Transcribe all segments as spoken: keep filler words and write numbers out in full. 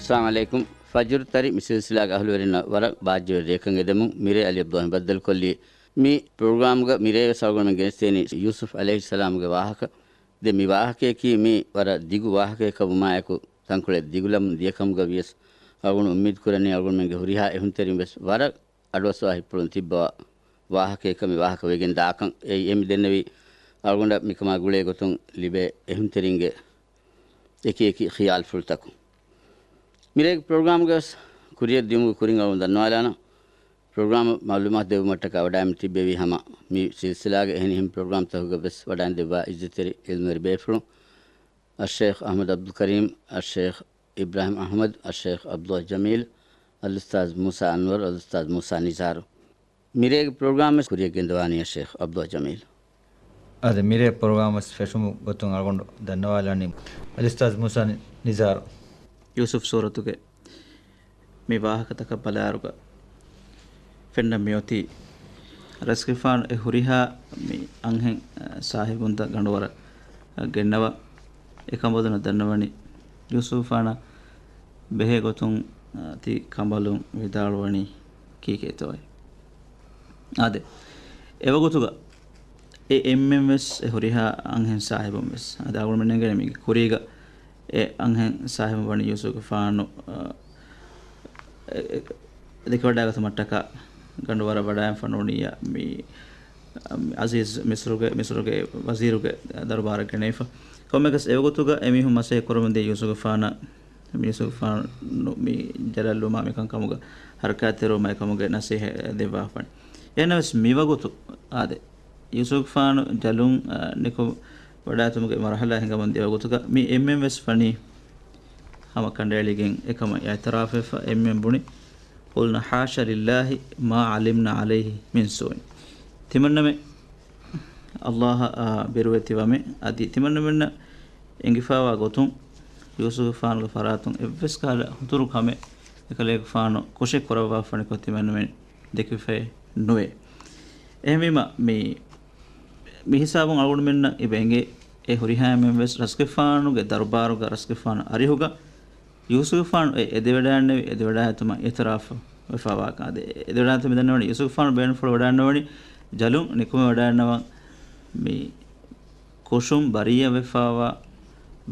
އައްސަލާމު ޢަލައިކުމް. ފަޖުރު ތަރި މި ސިލްސިލާގެ އަހުލުވެރިންނަށް ވަރަށް ބާއްޖަވެރި ރެއަކަށް އެދެމުން. މިރޭ އަލީ އަބްދުﷲ ބައްދަލުކޮށްލީ. މި ޕްރޮގްރާމްގަ މިރޭވެސް އަޅުގަނޑުމެން ގެނެސްދޭނީ ޔޫސުފް ޢަލައިހިއްސަލާމުގެ ވާހަކަ. ދެން މި ވާހަކަޔަކީ މި ވަރަށް ދިގު ވާހަކައެއް ކަމުމާއެކު، ތަންކޮޅެއް ދިގުލަމުން ދިޔަކަމުގަ ވިޔަސް، އަޅުގަނޑު އުއްމީދު ކުރަނީ އަޅުގަނޑުމެންގެ ހުރިހާ އެހުންތެރިން ވެސް ވަރަށް އަޑުއައްސަވާ ހިތްޕުޅުން ތިއްބަވާ ވާހަކައެއްކަމަށް ވާހަކަ ވެގެން ދާކަން. އެއީ އެ މި ދެންނެވީ އަޅުގަނޑަށް މިކަމާ ގުޅޭ ގޮތުން ލިބޭ އެހުންތެރިންގެ އެކި އެކި ޚިޔާލުފުޅުތަކުން. މިރޭގެ ޕްރޮގްރާމްގަވެސް ކުރިއަށް ދިއުމުގެ ކުރިން އަޅުގަނޑު ދަންނަވާލާނަން. ޕްރޮގްރާމަށް މަޢުލޫމާތު ދެއްވުމަށްޓަކާ ވަޑައިގެން ތިއްބެވީ ހަމަ މި ސިލްސިލާގެ އެހެނިހެން ޕްރޮގްރާމްތަކުގަ ވެސް ވަޑައިގެން ދެއްވާ ޢިއްޒަތްތެރި ޢިލްމުވެރި ބޭފުޅުން، އައްޝޭޚް އަޙްމަދު ޢަބްދުލް ކަރީމް، އައްޝޭޚް އިބްރާހިމް އަޙްމަދު، އައްޝޭޚް ޢަބްދުﷲ ޖަމީލް، އަލްއުސްތާޛް މޫސާ އަންވަރު، އަލްއުސްތާޛް މޫސާ ނިޒާރު. މިރޭގެ ޕްރޮގްރާމް ވެސް ކުރިއަށް ގެންދަވާނީ އައްޝޭޚް ޢަބްދުﷲ ޖަމީލް. އާދެ، މިރޭ ޕްރޮގްރާމް ވެސް ފެށުމުގެ ގޮތުން އަޅުގަނޑު ދަންނަވާލާނީ އަލްއުސްތާޛް މޫސާ ނިޒާރު. ޔޫސުފް ސޫރަތުގެ މި ވާހަކަތަކަށް ބަލާއިރުގަ ފެންނަ މިއޮތީ ރަސްގެފާނު އެ ހުރިހާ މި އަންހެން، އަ، ސާހިބުންތައް ގަނޑުވަރަށް، އަ، ގެންނަވާ. އެކަނބަލުންނަށް ދަންނަވަނީ ޔޫސުފާނަށް ބެހޭ ގޮތުން، އަ، ތި ކަނބަލުން ވިދާޅުވަނީ ކީކޭތޯއޭ؟ އާދެ، އެވަގުތުގަ އެ އެންމެން ވެސް އެ ހުރިހާ އަންހެން ސާހިބުން ވެސް އަދި އަޅުގަނޑުމެން ނޭނގޭނެ މީގެ ކުރީގަ އެ އަންހެން ސާހިބުން ވަނީ ޔޫސުފްގެފާނު، އަ، އެ، އެ، ދެކެވަޑައިގަތުމަށްޓަކާ ގަނޑުވަރަށް ވަޑައިގެންފަ ނޫނިއްޔާ މި، އަ، މި ޢަޒީޒް މިޞްރުގެ، މިޞްރުގެ ވަޒީރުގެ ދަރުބާރަށް ގެނައިފަ. ކޮންމެއަކަސް އެވަގުތުގަ އެމީހުން މަސައްކަތް ކުރަމުންދިޔަ ޔޫސުފްގެފާނަށް މި ޔޫސުފްގެފާނު މި ޖަލަށްލުމާ މިކަންކަމުގަ ހަރަކާތްތެރިވުމާ އެކަމުގެ ނަޞޭޙަތް ދެއްވާފަން. އެހެންނަމަވެސް މިވަގުތު އާދެ، ޔޫސުފްގެފާނު ޖަލުން، އަ، ނިކު ވަޑައިގަތުމުގެ މަރުޙަލާ ހިނގަމުން ދިޔަ ވަގުތުގަ މި އެންމެން ވެސް ވަނީ ހަމަ ކަނޑައެޅިގެން އެކަމަށް އިޢުތިރާފުވެފަ. އެންމެން ބުނި، قُلْنَا حَاشَىٰ لِلَّهِ مَا عَلِمْنَا عَلَيْهِ مِنْ سُوءٍ. ތިމަންނަމެން ﷲ އަށް، އާ، ބިރުވެ ތިބަމެ. އަދި ތިމަންނަމެންނަށް އެނގިފައިވާ ގޮތުން ޔޫސުފްގެފާނުގެ ފަރާތުން އެއްވެސް ކަހަލަ ހުތުރު ކަމެއް އެކަލޭގެފާނު ކުށެއް ކުރައްވާފަނިކޮށް ތިމަންނަމެން ދެކެފައެއް ނުވޭ. އެހެންވީމަ މި، މި ހިސާބުން އަޅުގަނޑުމެންނަށް އެބަ އެނގޭ، އެ ހުރިހާ އެންމެން ވެސް ރަސްގެފާނުގެ ދަރުބާރުގަ ރަސްގެފާނު އަރިހުގަ ޔޫސުފްގެފާނު އެ އެދެވަޑައިގެންނެވި އެދެވަޑައިގަތުމަށް އިޢުތިރާފު ވެފައިވާކަން. އަދި އެ އެދެވަޑައިގަތުމަށް މިދަންނަވަނީ ޔޫސުފްގެފާނު ބޭނުންފުޅު ވަޑައިގަންނަވަނީ ޖަލުން ނިކުމެ ވަޑައިގަންނަވަން މި ކޮށުން ބަރީއަތްވެފައިވާ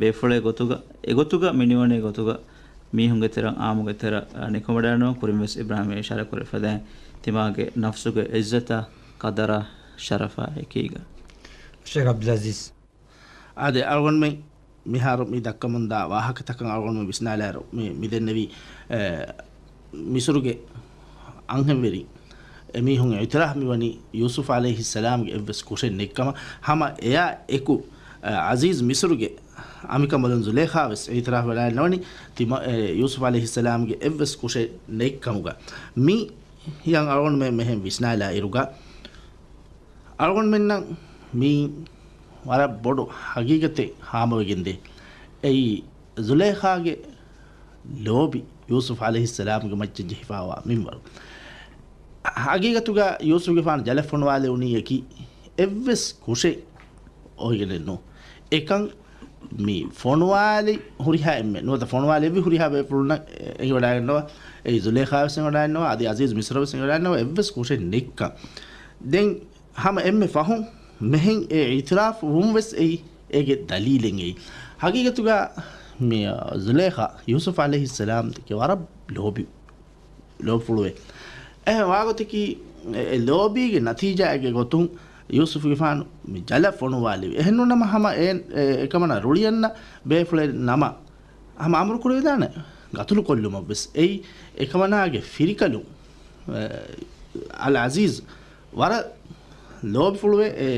ބޭފުޅެއް ގޮތުގަ، އެގޮތުގަ މިނިވަނޭ ގޮތުގަ މީހުންގެ ތެރަށް އާއްމުގެ ތެރަށް، އަ، ނިކުމެވަޑައިގަންނަވަން. ކުރިން ވެސް އިބްރާހީމް އިޝާރާތް ކުރެއްވިފަދައިން ތިމާގެ ނަފްސުގެ ޢިއްޒަތާ، ޤަދަރާ، ޝަރަފާ އެކީގަ. ޝޭޚް ޢަބްދުލް ޢަޒީޒް. އާދެ، އަޅުގަނޑުމެން މިހާރު މި ދައްކަމުންދާ ވާހަކަތަކަށް އަޅުގަނޑުމެން ވިސްނާލާއިރު، މި، މި ދެންނެވި، އެ، މިޞްރުގެ އަންހެންވެރިން އެމީހުން އިޢުތިރާފް މިވަނީ ޔޫސުފް ޢަލައިހިއްސަލާމްގެ އެއްވެސް ކުށެއް ނެތްކަމަށް. ހަމަ އެއާ އެކު، އަ، ޢަޒީޒް މިޞްރުގެ އަނބިކަނބަލުން ޒުލޭޚާ ވެސް އިޢުތިރާފް ވެލާންނަވަނީ ތިމަ-، އެ، ޔޫސުފް ޢަލައިހިއްސަލާމްގެ އެއްވެސް ކުށެއް ނެތްކަމުގަ. މި އަޅުގަނޑުމެން މިހެން ވިސްނާލާ އިރުގަ، އަޅުގަނޑުމެންނަށް މީ ވަރަށް ބޮޑު ހަގީގަތެއް ހާމަވެގެންދޭ. އެއީ ޒުލޭޚާގެ ލޯބި ޔޫސުފް ޢަލައިހިއްސަލާމްގެ މައްޗަށް ޖެހިފައިވާ މިންވަރު. ހަގީގަތުގަ ޔޫސުފްގެފާނު ޖަލަށް ފޮނުވާލެވުނީއަކީ އެއްވެސް ކުށެއް އޮވެގެނެއްނު. އެކަން މި ފޮނުވާލި ހުރިހާ އެންމެ ނުވަތަ ފޮނުވާލެއްވި ހުރިހާ ބޭފުޅުންނަށް އެނގިވަޑައިގަންނަވާ، އެއީ ޒުލޭޚާ ވެސް އެނގިވަޑައިގަންނަވާ، އަދި ޢަޒީޒް މިޞްރު ވެސް އެނގިވަޑައިގަންނަވާ، އެއްވެސް ކުށެއް ނެތްކަން. ދެން ހަމަ އެންމެ ފަހުން މިހެން އެ އިޢުތިރާފް ވުން ވެސް އެއީ އޭގެ ދަލީލެއް އެއީ. ހަގީގަތުގަ މި ޒުލޭޚާ ޔޫސުފް ޢަލައިހިއްސަލާމް ދެކެ ވަރަށް ލޯބި، ލޯބިފުޅުވޭ. އެހެން ވާގޮތަކީ އެ، އެ ލޯބީގެ ނަތީޖާއެއްގެ ގޮތުން ޔޫސުފްގެފާނު މި ޖަލަށް ފޮނުވާލެވި. އެހެންނޫނަމަ ހަމަ އެ، އެ، އެކަމަނާ ރުޅިއަންނަ ބޭފުޅެއް ނަމަ، ހަމަ އަމުރު ކުރެވިދާނެ ގަތުލު ކޮށްލުމަށް ވެސް. އެއީ އެކަމަނާގެ ފިރިކަލުން، އެ، އަލްޢަޒީޒް ވަރަށް ލޯބިފުޅުވޭ އެ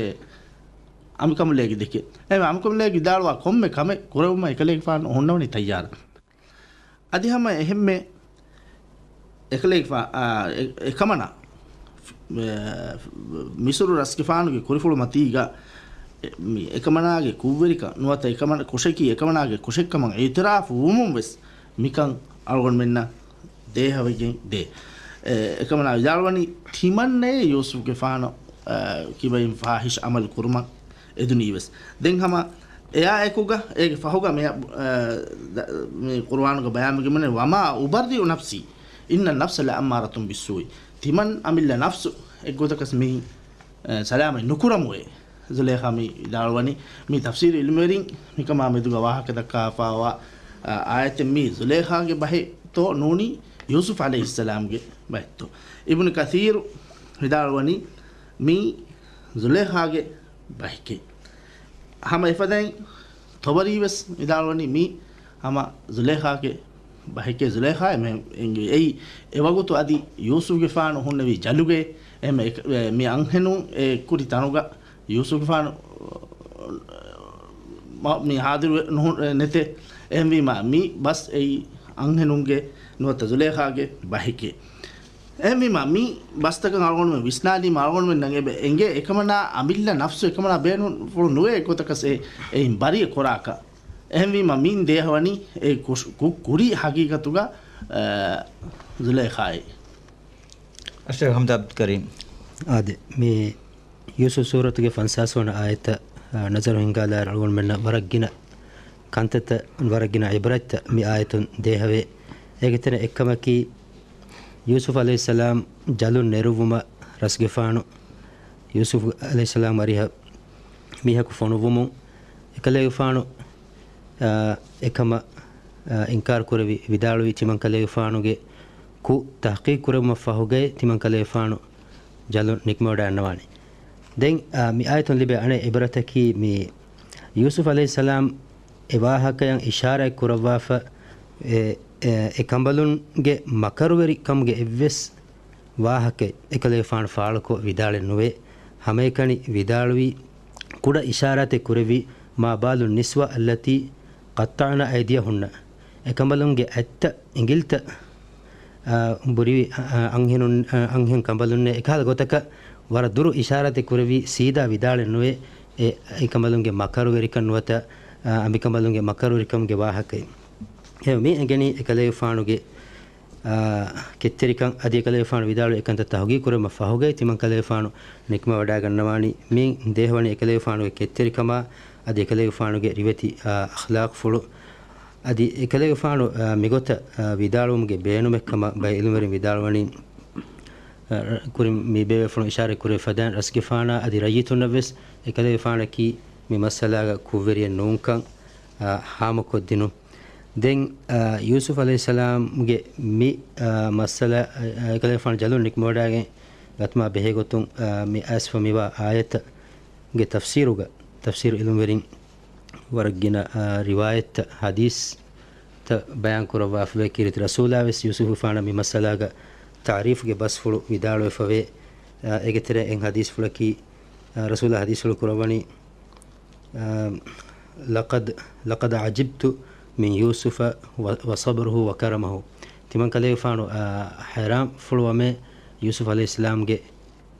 އަނބިކަނބަލޭގެ ދެކެ. އެ އަނބިކަނބަލޭގެ ވިދާޅުވާ ކޮންމެ ކަމެއް ކުރެވުމަށް އެކަލޭގެފާނު ހުންނަވަނީ ތައްޔާރަށް. އަދި ހަމަ އެހެންމެ އެކަލޭގެފާ-، އާ، އެ-، އެކަމަނާ، އެ، މިޞުރު ރަސްގެފާނުގެ ކުރިފުޅު މަތީގަ، އެ، މި އެކަމަނާގެ ކުށްވެރިކަން ނުވަތަ އެކަމަނަ-، ކުށަކީ އެކަމަނާގެ ކުށެއްކަމަށް އިޢުތިރާފު ވުމުން ވެސް މިކަން އަޅުގަނޑުމެންނަށް ދޭހަވެގެން ދޭ. އެ، އެކަމަނާ ވިދާޅުވަނީ ތިމަންނައޭ ޔޫސުފްގެފާނު، އަ، ކިބައިން ފާޙިޝް ޢަމަލު ކުރުމަށް އެދުނީ ވެސް. ދެން ހަމަ އެއާއެކުގަ އޭގެ ފަހުގަ މި، އަ، ދ-، މި ޤުރުއާނުގަ ބަޔާންވެގެން، "وما أبرئ نفسي إن النفس لأمارة بالسوء." ތިމަން އަމިއްލަ ނަފްސު އެއްގޮތަކަސް މި، އަ، ސަލާމަތް ނުކުރަމުވޭ. ޒުލޭޚާ މި ވިދާޅުވަނީ، މި ތަފްސީރު އިލްމުވެރިން މިކަމާ މެދުގަ ވާހަކަ ދައްކާފާވާ، އަ، އާޔަތެއް މީ ޒުލޭޚާގެ ބަހެއްތޯ ނޫނީ ޔޫސުފް ޢަލައިހިއްސަލާމްގެ ބަހެއްތޯ. އިބްނު ކަޘީރު ވިދާޅުވަނީ މީ ޒުލޭޚާގެ ބަހެކޭ. ހަމަ އެފަދައިން ޠަބަރީ ވެސް ވިދާޅުވަނީ މީ ހަމަ ޒުލޭޚާގެ ބަހެކޭ. ޒުލޭޚާ އެމެ-، އެނގި-، އެއީ އެވަގުތު އަދި ޔޫސުފްގެފާނު ހުންނެވީ ޖަލުގައޭ. އެމެ-، އެ-، މި އަންހެނުން އެ ކުރި ތަނުގަ ޔޫސުފްގެފާނު މަ-، މި ހާޟިރު ނުހު-، ނެތޭ. އެހެންވީމަ މި ބަސް އެއީ އަންހެނުންގެ ނުވަތަ ޒުލޭޚާގެ ބަހެކޭ. އެހެންވީމަ މި ބަސްތަކަށް އަޅުގަނޑުމެން ވިސްނާލީމަ އަޅުގަނޑުމެންނަށް އެބަ އެނގޭ އެކަމަނާ އަމިއްލަ ނަފްސު އެކަމަނާ ބޭނުންފުޅު ނުވޭ އެއްގޮތަކަސް އެ އެއިން ބަރީ ކުރާކަށް. އެހެންވީމަ މިއިން ދޭހަވަނީ އެ ކުށް-، ކު-، ކުރީ ހަގީގަތުގަ، އަ، ޒުލޭޚާއޭ. އައްޝައިޚް ޙަމްދު ޢަބްދުލް ކަރީމް. އާދެ، މި ޔޫސުފް ސޫރަތުގެ ފަންސާސް ވަނަ އާޔަތަށް، އާ، ނަޒަރު ހިންގާލާއިރު އަޅުގަނޑުމެންނަށް ވަރަށް ގިނަ ކަންތައްތައް، ވަރަށް ގިނަ ޢިބްރަތްތައް މި އާޔަތުން ދޭހަވޭ. އޭގެ ތެރެ އެއްކަމަކީ، ޔޫސުފް ޢަލައިހިއްސަލާމް ޖަލުން ނެރުއްވުމަށް ރަސްގެފާނު ޔޫސުފް ޢަލައިހިއްސަލާމް އަރިހަށް މީހަކު ފޮނުއްވުމުން، އެކަލޭގެފާނު، އާ، އެކަމަށް، އާ، އިންކާރު ކުރެވި ވިދާޅުވީ، ތިމަން ކަލޭގެފާނުގެ ކުށް ތަޙްޤީޤު ކުރެވުމަށް ފަހުގައި ތިމަން ކަލޭގެފާނު ޖަލުން ނިކުމެވަޑައިގަންނަވާނެ. ދެން، އާ، މި އާޔަތުން ލިބޭ އަނެއް ޢިބްރަތަކީ، މި ޔޫސުފް ޢަލައިހިއްސަލާމް އެ ވާހަކަޔަށް އިޝާރާތް ކުރައްވާފަ، އެ، އެ، އެ ކަނބަލުންގެ މަކަރުވެރިކަމުގެ އެއްވެސް ވާހަކައެއް އެކަލޭގެފާނު ފާޅުކޮށް ވިދާޅެއް ނުވޭ. ހަމައެކަނި ވިދާޅުވީ، ކުޑަ އިޝާރާތެއް ކުރެއްވި، "ما بال النسوة اللاتي قطعن أيديهن." އެ ކަނބަލުންގެ އަތްތައް، އިނގިލިތައް، އާ، ބުރިވި، އާ، އަންހެނުން، އާ، އަންހެން ކަނބަލުންނޭ އެކަހަލަ ގޮތަކަށް ވަރަށް ދުރު އިޝާރާތެއް ކުރެއްވި، ސީދާ ވިދާޅެއް ނުވޭ، އެ، އެ ކަނބަލުންގެ މަކަރުވެރިކަން ނުވަތަ، އާ، އަނބިކަނބަލުންގެ މަކަރުވެރިކަމުގެ ވާހަކައެއް. އެ، މި އެނގެނީ އެކަލޭގެފާނުގެ އާ، ކެތްތެރިކަން. އަދި އެކަލޭގެފާނު ވިދާޅުވި އެކަންތައް ތަހުގީގު ކުރުމަށް ފަހުގައި ތިމަން ކަލޭގެފާނު ނިކުމެވަޑައިގަންނަވާނީ. މި ދޭހަވަނީ އެކަލޭގެފާނުގެ ކެތްތެރިކަމާ އަދި އެކަލޭގެފާނުގެ ރިވެތި، އާ، އަޚްލާޤުފުޅު. އަދި އެކަލޭގެފާނު، އާ، މިގޮތަށް، އާ، ވިދާޅުވުމުގެ ބޭނުމެއްކަމަށް ބައެއް އިލްމުވެރިން ވިދާޅުވަނީ، އާ، ކުރިން މި ބޭބޭފުޅުން އިޝާރަތް ކުރެވި ފަދައިން ރަސްގެފާނާ އަދި ރައްޔިތުންނަށްވެސް އެކަލޭގެފާނަކީ މި މައްސަލާގަ ކުށްވެރިއެއް ނޫންކަން، އާ، ހާމަކޮށްދިނުން. ދެން، އާ، ޔޫސުފް ޢަލައިހިއްސަލާމްގެ މި، އާ، މައްސަލަ، އާ، އެކަލޭގެފާނު ޖަލުން ނިކުމެވަޑައިގެން ގަތުމާ ބެހޭގޮތުން، އާ، މި އައިސްފަ މިވާ އާޔަތުގެ ތަފްސީރުގަ، ތަފްސީރު އިލްމުވެރިން ވަރަށް ގިނަ، އާ، ރިވާޔަތްތައް، ޙަދީޘްތައް ބަޔާން ކުރައްވާފަވޭ. ކީރިތި ރަސޫލާވެސް ޔޫސުފްގެފާނަށް މި މައްސަލާގަ ތަޢުރީފުގެ ބަސްފުޅު ވިދާޅުވެފަވޭ. އާ، އޭގެ ތެރެއިން ޙަދީޘްފުޅަކީ، އާ، ރަސޫލާ ޙަދީޘްފުޅު ކުރައްވަނީ، އާ، لقد، لقد عجبت من يوسف و، وصبره وكرمه. ތިމަން ކަލޭގެފާނު، އާ، ޙައިރާންފުޅުވަމޭ ޔޫސުފް ޢަލައިހިއްސަލާމްގެ،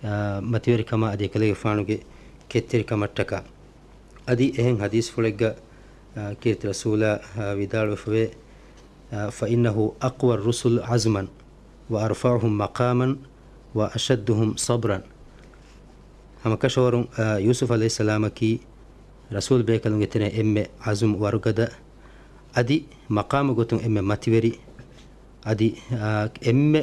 އާ، މަތިވެރިކަމާ އަދި އެކަލޭގެފާނުގެ ކެތްތެރިކަމަށްޓަކާ. އަދި އެހެން ޙަދީޘްފުޅެއްގަ، އާ، ކީރިތި ރަސޫލާ، އާ، ވިދާޅުވެފަވޭ، އާ، فإنه أقوى الرسل عزما وأرفعهم مقاما وأشدهم صبرا. ހަމަކަށަވަރުން، އާ، ޔޫސުފް ޢަލައިހިއްސަލާމަކީ ރަސޫލް ބޭކަލުންގެ ތެރެއިން އެންމެ ޢަޒުމް ވަރުގަދަ، އަދި މަޤާމު ގޮތުން އެންމެ މަތިވެރި، އަދި، އާ، އެންމެ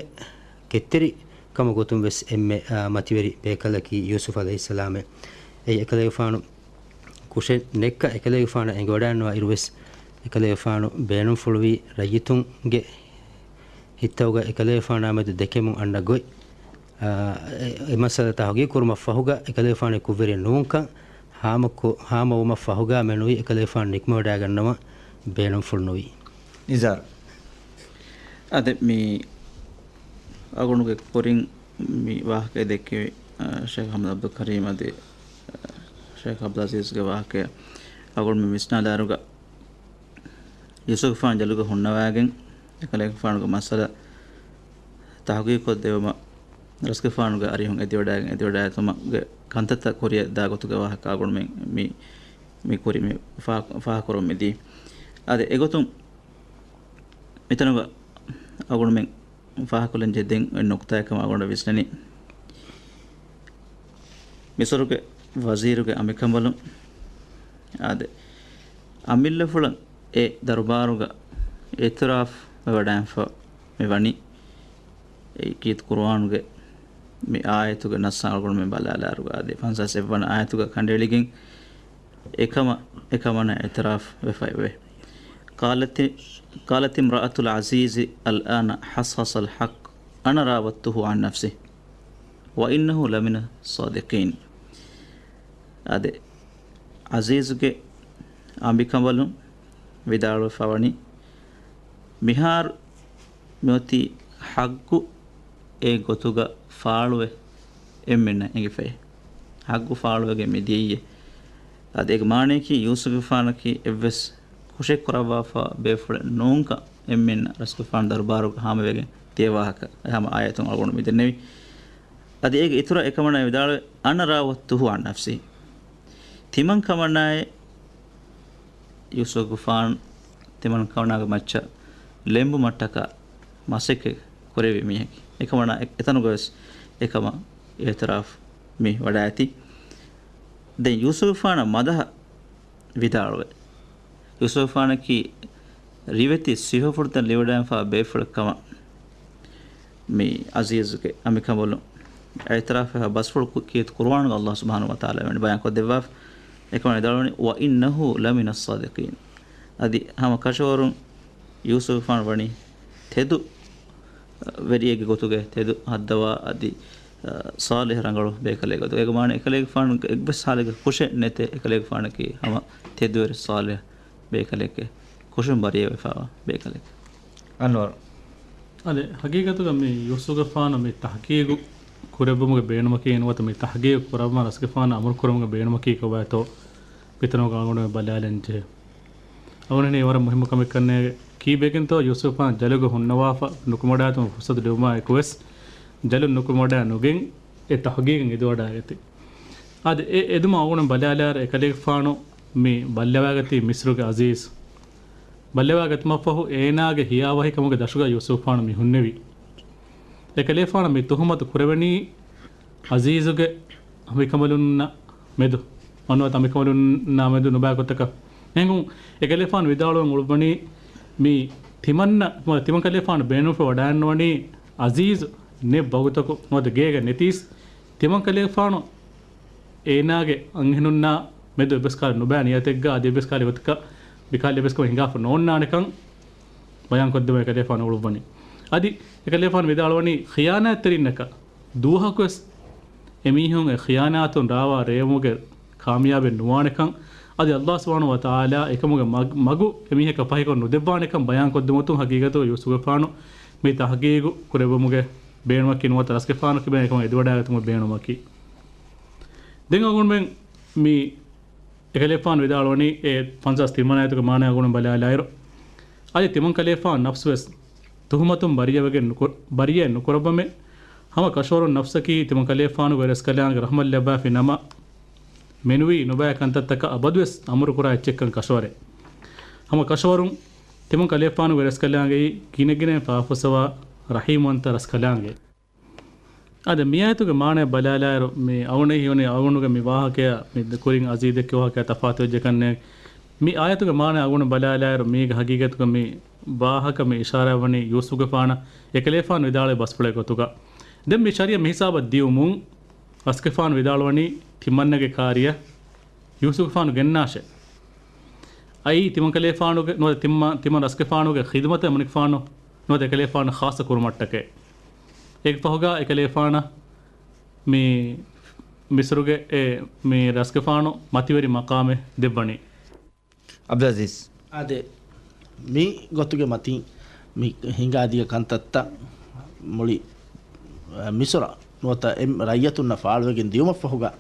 ކެތްތެރިކަމު ގޮތުން ވެސް އެންމެ، އާ، މަތިވެރި ބޭކަލަކީ ޔޫސުފް ޢަލައިހިއްސަލާމޭ. އެއީ އެކަލޭގެފާނު ކުށެއް ނެއްކަ އެކަލޭގެފާނަށް އެނގިވަޑައިންނަވާ އިރުވެސް، އެކަލޭގެފާނު ބޭނުންފުޅުވީ ރައްޔިތުންގެ ހިތަށް އެކަލޭގެފާނާ މެދު ދެކެމުން އަންނަ ގޮތް. އާ، އެ، އެ މައްސަލަ ތަހުގީގު ކުރުމަށް ފަހުގަ އެކަލޭގެފާނު ކުށްވެރިއެއް ނޫންކަން ހާމަކޮ-، ހާމަވުމަށް ފަހުގަ މެނުވީ އެކަލޭގެފާނު ނިކުމެވަޑައިގަންނަވަން ބޭނުންފުޅު ނުވީ. ނިޒާރު. އާދެ، މި އަޅުގަނޑުގެ ކުރިން މި ވާހަކަ ދެއްކެވި، އާ، ޝޭޚް އަޙްމަދު ޢަބްދުލް ކަރީމް އަދި، އާ، ޝޭޚް ޢަބްދުލް ޢަޒީޒްގެ ވާހަކަ އަޅުގަނޑު މި ވިސްނާލާއިރުގަ ޔޫސުފްގެފާނު ޖަލުގަ ހުންނަވައިގެން، އެކަލޭގެފާނުގެ މައްސަލަ ތަހުގީގުކޮށްދެވުމަށް ރަސްގެފާނުގެ އަރިހުން އެދިވަޑައިގެން، އެދިވަޑައިގަތުމުގެ ކަންތައްތައް ކުރިއަށް ދާ ގޮތުގެ ވާހަކަ އަޅުގަނޑުމެން މި، މި ކުރި މި ފާ-، ފާހަގަކުރަމުން މިދީ. އާދެ، އެގޮތުން މިތަނުގަ އަޅުގަނޑުމެން ފާހަގަކޮށްލަން ޖެހޭ ދެން އޮތް ނުކުތާއެއް ކަމަށް އަޅުގަނޑަށް ވިސްނަނީ، މިސުރުގެ ވަޒީރުގެ އަނބިކަނބަލުން، އާދެ، އަމިއްލަފުޅަށް އެ ދަރުބާރުގަ އިއުތިރާފް ވެވަޑައިގެންފަ މި ވަނީ، އެ ކީރިތި ޤުރުއާނުގެ މި އާޔަތުގެ ނައްސަށް އަޅުގަނޑުމެން ބަލާލާއިރުގަ އަދި ފަންސާސް އެއްވަނަ އާޔަތުގަ ކަނޑައެޅިގެން އެކަމަށް، އެކަމަނާ އިއުތިރާފް ވެފައިވޭ. قالت، قالت امرأة العزيز الآن حصحص الحق أنا راودته عن نفسه وإنه لمن الصادقين. އާދެ، އަޒީޒުގެ އަނބިކަނބަލުން ވިދާޅުވެފަ ވަނީ، މިހާރު މިއޮތީ ޙައްޤު އެ ގޮތުގަ ފާޅުވެ އެންމެންނަށް އެނގިފައޭ. ޙައްޤު ފާޅުވެގެން މި ދިޔައީ. އަދި އޭގެ މާނަޔަކީ ޔޫސުފުގެފާނަކީ އެއްވެސް ކުށެއް ކުރައްވާފަ ބޭފުޅެއް ނޫންކަން އެންމެންނަށް ރަސްގެފާނު ދަރުބާރުގަ ހާމަވެގެން ދިޔަ ވާހަކަ އެ ހަމަ އާޔަތުން އަޅުގަނޑު މި ދެންނެވި. އަދި އޭގެ އިތުރަށް އެކަމަނާ ވިދާޅުވޭ، أنا راودته عن نفسه. ތިމަން ކަމަނާއޭ ޔޫސުފުގެފާނު ތިމަން ކަމަނާގެ މައްޗަށް ލެނބުމަށްޓަކާ މަސައްކަތް ކުރެއްވި މީހަކީ. އެކަމަނާ އެ-، އެތަނުގަވެސް އެކަމަށް އިއުތިރާފް މި ވަޑައިގަތީ. ދެން ޔޫސުފުގެފާނަށް މަދަހަ ވިދާޅުވޭ. ޔޫސުފުގެފާނަކީ ރިވެތި ސިފަފުޅުތައް ލިބިވަޑައިގެންފާ ބޭފުޅެއްކަމަށް މި އަޒީޒުގެ އަނބިކަނބަލުން އިއުތިރާފްވެފަ ބަސްފުޅު ކު-، ކީރިތި ޤުރުއާނުގަ ﷲ ސުބްޙާނަހޫ ވަތަޢާލާ ވެނި ބަޔާންކޮށްދެއްވާފަ. އެކަމަށް ވިދާޅުވަނީ، وإنه لمن الصادقين. އަދި ހަމަ ކަށަވަރުން ޔޫސުފުގެފާނު ވަނީ ތެދު ވެރިއެއްގެ ގޮތުގައި ތެދު ހައްދަވާ އަދި، އަ، ޞާލިޙު ރަނގަޅު ބޭކަލެއްގެ ގޮތުގައި. އޭގެ މާނަ އެކަލޭގެފާނުގެ އެއްވެސް ޙާލެއްގަ ކުށެއް ނެތޭ، އެކަލޭގެފާނަކީ ހަމަ ތެދުވެރި ޞާލިޙު ބޭކަލެއްގެ ކުށުން ބަރީއަވެފައިވާ ބޭކަލެއް. އަންވަރު. އަދި ހަގީގަތުގަ މި ޔޫސުފުގެފާނު މި ތަޙްޤީޤު ކުރެއްވުމުގެ ބޭނުމަކީ ނުވަތަ މި ތަޙްޤީޤު ކުރައްވާން ރަސްގެފާނަށް އަމުރު ކުރުމުގެ ބޭނުމަކީ ކޮބާތޯ މިތަނުގަ އަޅުގަނޑުމެން ބަލާލަން ޖެހޭ. އަޅުގަނޑުމެން ވަރަށް މުހިއްމު ކަމެއް ކަންނޭނގެ. ކީއްވެގެންތޯ ޔޫސުފާން ޖަލުގަ ހުންނަވާފަ ނުކުމެވަޑައިގަތުމަށް ފުރުޞަތު ލިބުމާ އެކުވެސް ޖަލުން ނުކުމެވަޑައި ނުގެން އެ ތަޙްޤީޤަށް އެދިވަޑައިގަތީ. އަދި އެ އެދުމަށް އަޅުގަނޑު ބަލާލާއިރު އެކަލޭގެފާނު މި ބައްލަވައިގަތީ މިޞްރުގެ އަޒީޒް. ބައްލަވައިގަތުމަށްފަހު އޭނާގެ ހިޔާވަހިކަމުގެ ދަށުގަ ޔޫސުފާނު މި ހުންނެވި. އެކަލޭފާނަށް މި ތުހުމަތު ކުރެވެނީ އަޒީޒުގެ އަނބިކަނބަލުންނާ މެދު، އަންވަރު އަނބިކަނބަލުންނާ މެދު ނުބައި ގޮތަކަށް. އެހެންކަމުން އެކަލޭފާނު ވިދާޅުވަން އުޅުއްވަނީ މި ތިމަންނަ، ތިމަން ކަލޭފާނު ބޭނުންފަ ވަޑައިގަންނަވަނީ އަޒީޒް ނެތް ވަގުތަކު ނުވަތަ ގޭގަ ނެތީސް ތިމަން ކަލޭފާނު އޭނާގެ އަންހެނުންނާ މެދު އެއްވެސް ކަހަލަ ނުބައި ނިޔަތެއްގަ އަދި އެއްވެސް ކަހަލަ އެއްވަރު ކަ-، މިކަހަލަ އެއްވެސް ކަމެއް ހިނގާފަ ނޯންނާނެކަން ބަޔާންކޮށްދެމުން އެކަލޭފާނު އުޅުއްވަނީ. އަދި އެކަލޭފާނު ވިދާޅުވަނީ ޚިޔާނާތްތެރިންނަކަށް ދުވަހަކުވެސް އެމީހުން އެ ޚިޔާނާތުން ރާވާ ރޭވުމުގެ ކާމިޔާބެއް ނުވާނެކަން، އަދި ﷲ ސުބްޙާނަހޫ ވަތަޢާލާ އެކަމުގެ މަގް-، މަގު އެމީހަކަށް ފަހިކޮށް ނުދެއްވާނެކަން ބަޔާންކޮށްދެމުން ހަގީގަތުގަ ޔޫސުފުގެފާނު މި ތަޙްޤީޤު ކުރެއްވުމުގެ ބޭނުމަކީ ނުވަތަ ރަސްގެފާނު ކިބައިން އެކަމަށް އެދިވަޑައިގަތުމުގެ ބޭނުމަކީ. ދެން އަޅުގަނޑުމެން މި އެކަލޭފާނު ވިދާޅުވަނީ އެ ފަންސާސް ތިންވަނަ އާޔަތުގެ މާނަ އަޅުގަނޑު ބަލާލާއިރު، އަދި ތިމަން ކަލޭފާނު ނަފްސުވެސް ތުހުމަތުން ބަރީއަވެގެން ނުކު-، ބަރީއެއް ނުކުރައްވަމޭ. ހަމަ ކަށަވަރުން ނަފްސަކީ ތިމަން ކަލޭފާނުގެ ވެރިރަސްކަލާނގެ ރަޙްމަތް ލައްވާފި ނަމަ، މެނުވީ ނުބައި ކަންތައްތަކަށް އަބަދުވެސް އަމުރުކުރާ އެއްޗެއްކަން ކަށަވަރެއް. ހަމަ ކަށަވަރުން ތިމަން ކަލޭފާނުގެ ވެރިރަސްކަލާނގެއީ ގިނަގިނައިން ފާފަސަވާ ރަޙީމްވަންތަ ރަސްކަލާނގެ. އާދެ، މިއާޔަތުގެ މާނައަށް ބަލާލާއިރު، މި އަޅުގަނޑަށް ހީވަނީ އަޅުގަނޑުގެ މި ވާހަކަޔާ މި ދެ-، ކުރިން އަޒީޒެއްގެ ވާހަކަޔާ ތަފާތުވެއްޖެ ކަންނޭނގެ. މި އާޔަތުގެ މާނަ އަޅުގަނޑު ބަލާލާއިރު، މީގެ ހަގީގަތުގަ މި ވާހަކަ މި އިޝާރާތްވަނީ ޔޫސުފުގެފާނަށް އެކަލޭފާނު ވިދާޅުވި ބަސްފުޅެއް ގޮތުގަ. ދެން މި ޝަރީއަތް މިހިސާބަށް ދިޔުމުން، ރަސްގެފާނު ވިދާޅުވަނީ ތިމަންނަގެ ކާރިޔަށް ޔޫސުފުގެފާނު ގެންނާށޭ. އައީ ތިމަން ކަލޭފާނުގެ ނުވަތަ ތިމަ-، ތިމަން ރަސްގެފާނުގެ ޚިދުމަތަށް އެމަނިކުފާނު ނުވަތަ އެކަލޭފާނު ޚާއްޞަ ކުރުމަށްޓަކައި. އޭގެ ފަހުގަ އެކަލޭފާނަށް މި މިސްރުގެ އެ މި ރަސްގެފާނު މަތިވެރި މަޤާމެއް ދެއްވަނީ. އަބްދުލް އަޒީޒް. އާދެ، މި ގޮތުގެ މަތިން މި ހިނގާދިޔަ ކަންތައްތައް މުޅި، އަ، މިސުރަށް ނުވަތަ އެ ރައްޔިތުންނަށް ފާޅުވެގެން ދިޔުމަށްފަހުގަ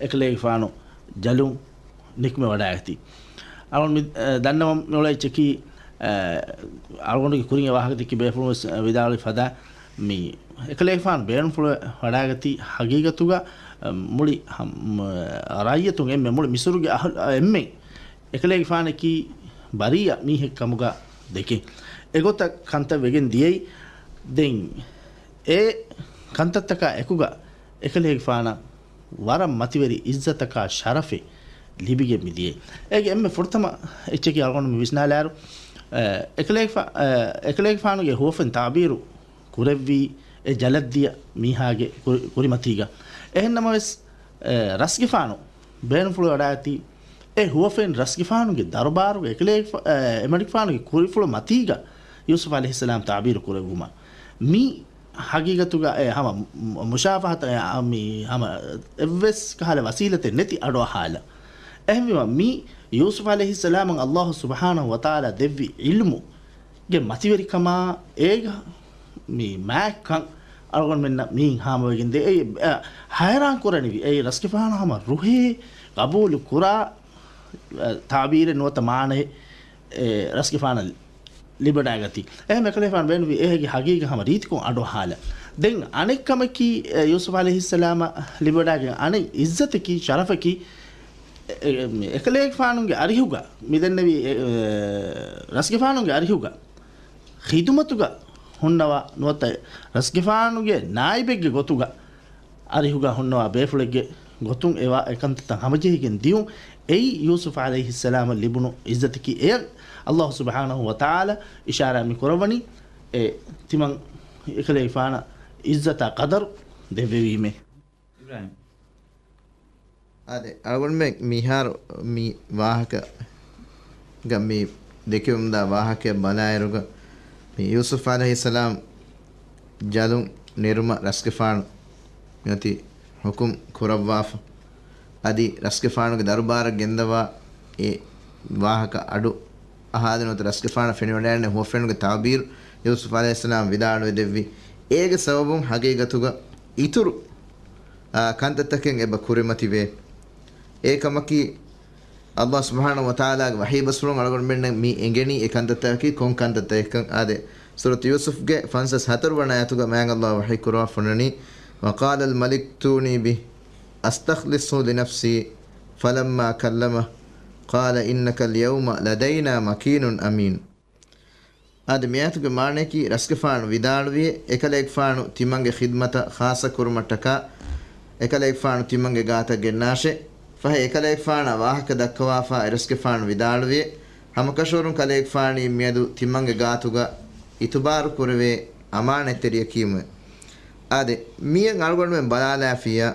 އެކަލޭގެފާނު ޖަލުން ނިކުމެވަޑައިގަތީ. އަޅުގަނޑު މި، އަ، ދަންނަވަން މިއުޅޭ އެއްޗަކީ، އަ، އަޅުގަނޑުގެ ކުރިން އެ ވާހަކަ ދެއްކި ބޭފުޅުން ވެސް، އަ، ވިދާޅުވި ފަދަ މި އެކަލޭގެފާނު ބޭނުންފުޅު ވަޑައިގަތީ ހަގީގަތުގަ، އަ، މުޅި ހަމް-، މަ-، ރައްޔިތުން އެންމެ މުޅި މިސުރުގެ އަހުލު، އަ، އެންމެން އެކަލޭގެފާނަކީ ބަރީއަ މީހެއް ކަމުގަ ދެކެން. އެގޮތަށް ކަންތައް ވެގެން ދިޔައީ. ދެން އެ ކަންތައްތަކާ އެކުގަ އެކަލޭގެފާނަށް ވަރަށް މަތިވެރި އިއްޒަތަކާ ޝަރަފެއް ލިބިގެން މިދިޔައީ. އޭގެ އެންމެ ފުރަތަމަ އެއްޗަކީ އަޅުގަނޑު މި ވިސްނާލާއިރު، އެ، އެކަލޭގެފާ-، އެ، އެކަލޭގެފާނުގެ ހުވަފެން ތާބީރު ކުރެއްވީ އެ ޖަލަށްދިޔަ މީހާގެ ކުރި-، ކުރިމަތީގަ. އެހެންނަމަވެސް، އެ، ރަސްގެފާނު ބޭނުންފުޅު ވަޑާގަތީ އެ ހުވަފެން ރަސްގެފާނުގެ ދަރުބާރުގަ އެކަލޭގެފާ-، އެ، އެމަނިކުފާނުގެ ކުރިފުޅު މަތީގަ ޔޫސުފް ޢަލައިހިއްސަލާމް ތާބީރު ކުރެއްވުމަށް. މި ހަގީގަތުގަ އެ ހަމަ މު-، މުޝާފަހަތަށް އެ މި ހަމަ އެއްވެސް ކަހަލަ ވަސީލަތެއް ނެތި އަޑުއަހާލަ. އެހެންވީމަ މި ޔޫސުފް ޢަލައިހިއްސަލާމަށް ﷲ ސުބްޙާނަހޫ ވަތަޢާލާ ދެއްވި ޢިލްމުގެ މަތިވެރިކަމާ އޭގަ މި މާތްކަން އަޅުގަނޑުމެންނަށް މިއިން ހާމަވެގެންދޭ. އެ، އެ، ހައިރާން ކުރަނިވި އެ ރަސްގެފާނު ހަމަ ރުހޭ ގަބޫލު ކުރާ، އެ، ތާބީރެއް ނުވަތަ މާނައެއް އެ ރަސްގެފާނަށް ލިބިވަޑައިގަތީ. އެހެން އެކަލޭގެފާނު ބޭނުންވީ އެ ހަގީ-، ހަގީގަތް ހަމަ ރީތިކޮށް އަޑުއަހާލަ. ދެން އަނެއް ކަމަކީ، އެ، ޔޫސުފް ޢަލައިހިއްސަލާމަށް ލިބިވަޑައިގެން އަނެއް ޢިއްޒަތަކީ، ޝަރަފަކީ، އެ، އެ، އެކަލޭގެފާނުގެ އަރިހުގަ މިދެންނެވި، އެ، އެ، ރަސްގެފާނުގެ އަރިހުގަ ޚިދުމަތުގަ ހުންނަވާ ނުވަތަ ރަސްގެފާނުގެ ނާއިބެއްގެ ގޮތުގަ އަރިހުގަ ހުންނަވާ ބޭފުޅެއްގެ ގޮތުން އެވާ އެކަންތައްތައް ހަމަޖެހިގެން ދިޔުން. އެއީ ޔޫސުފް ޢަލައިހިއްސަލާމަށް ލިބުނު ޢިއްޒަތަކީ. އެޔަށް ﷲ ސުބްޙާނަހޫ ވަތަޢާލާ އިޝާރާތް މި ކުރައްވަނީ، އެ ތިމަން އެކަލޭގެފާނަށް ޢިއްޒަތާ ޤަދަރު ދެއްވެވީމޭ. އިބްރާހިމް. އާދެ، އަޅުގަނޑުމެން މިހާރު މި ވާހަކަ ގަ މި ދެކެވުމުންދާ ވާހަކައެއް ބަލާއިރުގަ، މި ޔޫސުފް ޢަލައިހިއްސަލާމް ޖަލުން ނެރުމަށް ރަސްގެފާނު މިއޮތީ ޙުކުމް ކުރައްވާފަ. އަދި ރަސްގެފާނުގެ ދަރުބާރަށް ގެންދަވާ އެ ވާހަކަ އަޑު އަހާލި ނުވަތަ ރަސްގެފާނަށް ފެނިވަޑައިގެންނެވި ހުވަފެނުގެ ތަޢުބީރު ޔޫސުފް ޢަލައިހިއްސަލާމް ވިދާޅުވެ ދެއްވި. އޭގެ ސަބަބުން ހަގީގަތުގަ އިތުރު، އާ، ކަންތައްތަކެއް އެބަ ކުރިމަތިވޭ. އެ ކަމަކީ، ﷲ ސުބްޙާނަހޫ ވަތަޢާލާގެ ވަޙީ ބަސްފުޅުން އަޅުގަނޑުމެންނަށް މި އެނގެނީ އެ ކަންތައްތަކަކީ ކޮން ކަންތައްތަކެއްކަން. އާދެ، ސޫރަތު ޔޫސުފްގެ ފަންސަސް ހަތަރު ވަނަ އާޔަތުގަ މާތް ﷲ ވަޙީ ކުރައްވާފަ އޮންނަނީ، وَقَالَ الْمَلِكُ ائْتُونِي بِهِ أَسْتَخْلِصْهُ لِنَفْسِي فَلَمَّا كَلَّمَهُ قَالَ إِنَّكَ الْيَوْمَ لَدَيْنَا مَكِينٌ أَمِينٌ. އާދެ، މިއާޔަތުގެ މާނަޔަކީ، ރަސްގެފާނު ވިދާޅުވިއޭ، އެކަލޭގެފާނު ތިމަންގެ ޚިދްމަތަށް ޚާއްޞަ ކުރުމަށްޓަކާ އެކަލޭގެފާނު ތިމަންގެ ގާތަށް ގެންނާށޭ. ފަހެ އެކަލޭގެފާނަށް ވާހަކަ ދައްކަވާފަ އެރަސްގެފާނު ވިދާޅުވިއޭ، ހަމަކަށަވަރުން ކަލޭގެފާނީ މިއަދު ތިމަންގެ ގާތުގަ އިތުބާރު ކުރެވޭ އަމާނަތްތެރިޔަކީމުވެ. އާދެ، މިއަށް އަޅުގަނޑުމެން ބަލާލާފިއްޔާ،